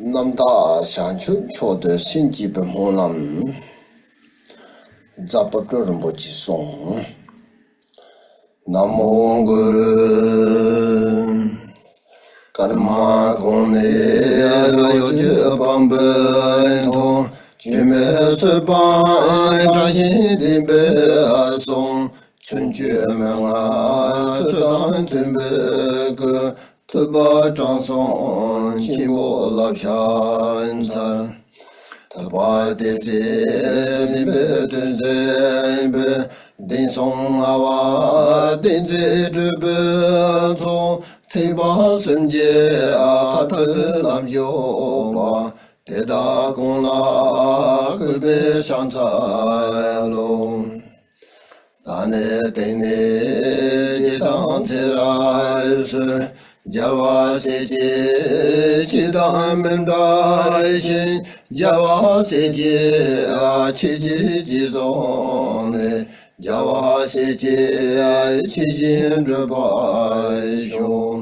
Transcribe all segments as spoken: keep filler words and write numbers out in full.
རྣམ་དག་བྱང་ཆུབ་མཆོག་ཏུ་སེམས་བསྐྱེད་པའི་སྨོན་ལམ། རྫ་དཔལ་སྤྲུལ་རིན་པོ་ཆེས་གསུངས། ན་མོ་གུ་རུ། ཀརྨ་གོང་ནས་ཡོ་གྱོད་སྤངས་པའི་མཐུ། བཅོས་མའི་ཚོད་དཔག་དྲངས་ཤིང་བསྟན་པའི་གསུང་། ཚུན་ཆད་མན་ངག་ཚུལ་དང་མཐུན་པའི་སྐུ། ཐུབ་པ་དྲང་སྲོང་ཆེན་པོ་བསླབ་བྱ་མཚར། ཐུབ་པ་སྟེ་ཚེ་བདེན་པའི་དོན་གསལ་བའི། བདེན་གསུམ་ལྔ་པ་བསྟན་འཛིན་སྤྲུལ་པའི་ཚོགས། ཐེག་པ་གསུམ་གྱི་ཐར་པའི་ལམ་ཞུགས་པ། དེ་དག་ཀུན་ལ་གུས་པས་ཕྱག་འཚལ་ལོ། ད་ནི་སྟེང་ནས་སྤྱིར་བཏང་ཚེ་རབས་སུ། རྒྱལ་བ་སྲས་བཅས་སྤྱི་དང་མི་འབྲལ་ཞིང་། རྒྱལ་བ་སྲས་བཅས་ཆོས་ཀྱི་རྗེས་སུ་ནི། རྒྱལ་བ་སྲས་བཅས་ཆོས་བཞིན་བགྲོད་པར་ཤོག།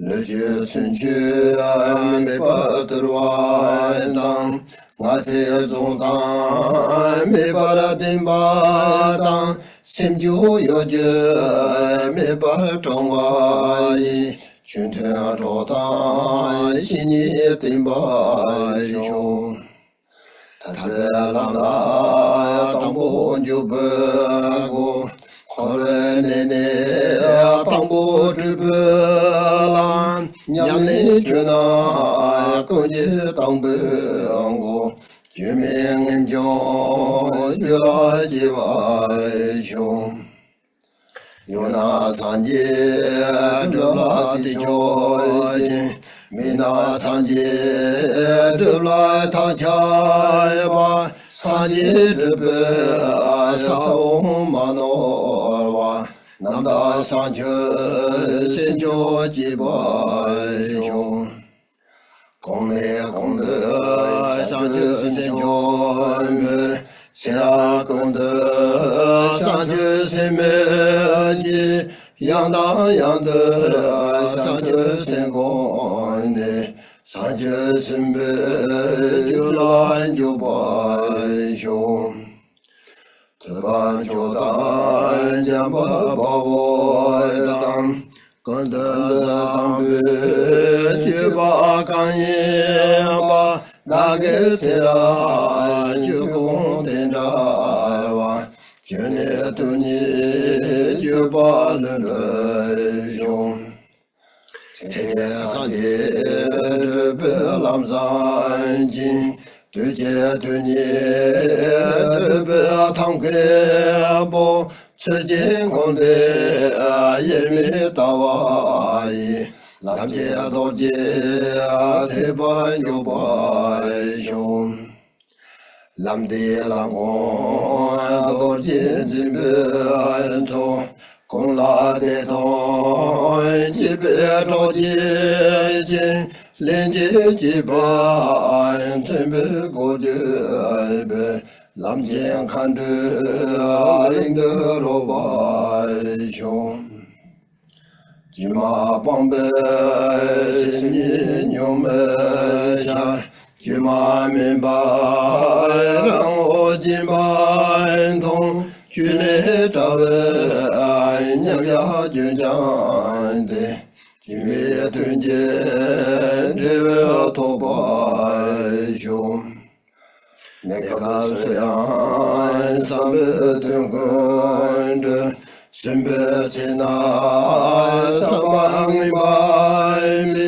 ལུས་ཀྱི་ཚུན་ཆད་མེད་པར་དུལ་བ་དང་། ངག་ཚིག་རྫོགས་དང་མེད་པར་ལྡན་པ་དང་། སེམས་ཀྱི་གཡོ་སྒྱུ་མེད་པར་དྲང་བ་ཡིས། ཆོས་མཐུན་གྲོགས་དང་བཤེས་གཉེན་བསྟེན་པར་ཤོག། ཐར་པའི་ལམ་ལ་དང་པོ་འཇུག་པའི་སྒོ། འཁོར་བའི་གནས་ནས་དང་པོ་གྲོལ་བའི་ལམ། ཉམས་ལེན་བཅོས་ན་ཀུན་གྱི་དང་པོའི་སྒོ། བཅོས་མའི་ངེས་འབྱུང་ཆོས་ལ་སྐྱེ་བར་ཤོག། ཡོད་ན་སངས་རྒྱས་སྒྲུབ་ལ་དེ་ཆོས་ཅན། མེད་ན་སངས་རྒྱས་སྒྲུབ་ལ་ཐག་ཆོད་པ། སངས་རྒྱས་སྒྲུབ་པའི་ས་བོན་མ་ནོར་བ། རྣམ་དག་བྱང་ཆུབ་སེམས་མཆོག་སྐྱེ་བར་ཤོག། གོང་ནས་གོང་དུ་བྱང་ཆུབ་སེམས་མཆོག་འབུལ། ཚེ་རབས་ཀུན་ཏུ་བྱང་ཆུབ་སེམས་མི་སྐྱེ། ཡང་དང་ཡང་དུ་བྱང་ཆུབ་སེམས་བསྒོམས་ནས། བྱང་ཆུབ་སེམས་དཔའི་རྒྱུད་ལ་འཇུག་པར་ཤོག། ཐོས་པ་མཆོག་དང་བྱམས་པ་དཔའ་བོ་དང་། ཀུན་ཏུ་བཟང་པོའི་སྤྱོད་པ་གང་ཡིན་པ། བདག་གི་ཚེ་རབས་སྤྱོད་གོང་དེ་འདྲ་བ། བཅོས་ནས་དོན་གཉིས་སྤྱོད་པ་ལྷུན་གྲུབ་ཤོག། ཚེ་སངས་རྒྱས་སྒྲུབ་པའི་ལམ་བཟང་ཅན། དུས་གཅིག་དོན་གཉིས་སྒྲུབ་པའི་ཐབས་མཁས་པོ། ཚུལ་གཅིག་འཁོར་འདས་དབྱེར་མེད་ལྟ་བ་ཡིས། ལམ་གྱི་རྡོ་རྗེ་ཐེག་པར་འཇུག་པར་ཤོག། ལམ་འདས་ལམ་དགོངས་རྡོ་རྗེ་འཛིན་པའི་ཚོགས། གོང་ལ་བདེ་སྟོང་སྐྱེས་པའི་གྲོགས་བྱེད་ཅིང་། ལྷན་ཅིག་སྐྱེས་པ་མཚོན་པའི་སྒོ་བརྒྱུད་པའི། ལམ་གྱི་མཁའ་འགྲོའི་གླིང་དུ་རོལ་པར་ཤོག། བཅོས་མ་སྤངས་པའི་སེམས་ཉིད་གཉུག་མའི་ཤར། བཅོས་མ་མིན་པ་རང་ངོ་རྗེན་པར་མཐོང་། བཅོས་མའི་དྲ་བས་མཉམ་བཞག་ཀུན་ཀྱང་བདེ། བཅོས་མའི་དོན་གྱི་འབྲས་བུ་ཐོབ་པར་ཤོག། གནས་སྐབས་སུ་ཡང་བསམ་པའི་དོན་ཀུན་འགྲུབ། གསོན་པོའི་ཚེ་ན་བསམ་པ་ངན་པ་མེད།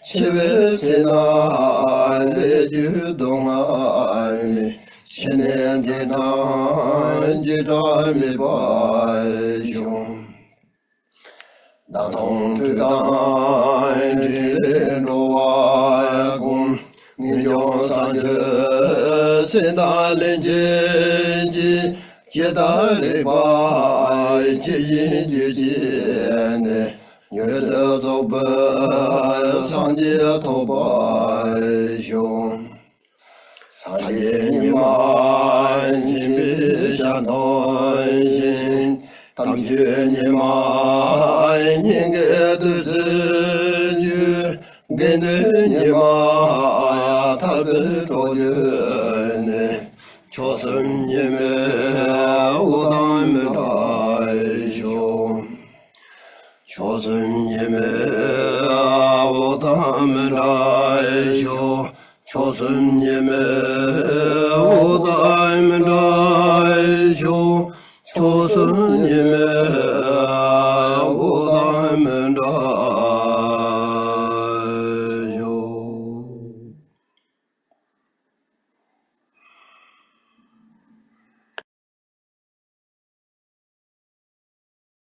འཆི་བའི་ཚེ་ན་ལས་རྒྱུ་སྡུག་བསྔལ་མེད། ཤི་ནས་འདྲེ་དང་འཇིགས་སྐྲག་མེད་པར་ཤོག། བདག་མཐོང་ཐོས་དང་དྲན་རེག་འགྲོ་བ་ཀུན། ངེས་འབྱུང་སངས་རྒྱས་སེམས་དང་ལྷན་ཅིག་སྐྱེས། ཇི་ལྟར་རིག་པ་ཇི་བཞིན་རྒྱུད་བྱས་ནས། མྱུར་དུ་རྫོགས་པའི་སངས་རྒྱས་ཐོབ་པར་ཤོག། སངས་རྒྱས་ཉིད་མ་ཡིན་པའི་ཞལ་མཐོང་ཞིང་། དམ་ཆོས་ཉིད་མ་ཡིན་གྱི་བདུད་རྩིའི་རྒྱུད། ཉི་མ་ཐར་པའི་གྲོགས་བརྒྱུད་ནས། མཆོག་གསུམ་ཉི་མའི་འོད་དང་མི་འདྲ་ཤོག་མཆོག་གསུམ་ཉི་མའི་འོད་དང་མི་འདྲ་ཤོག་མཆོག་གསུམ་ཉི་མའི་འོད་དང་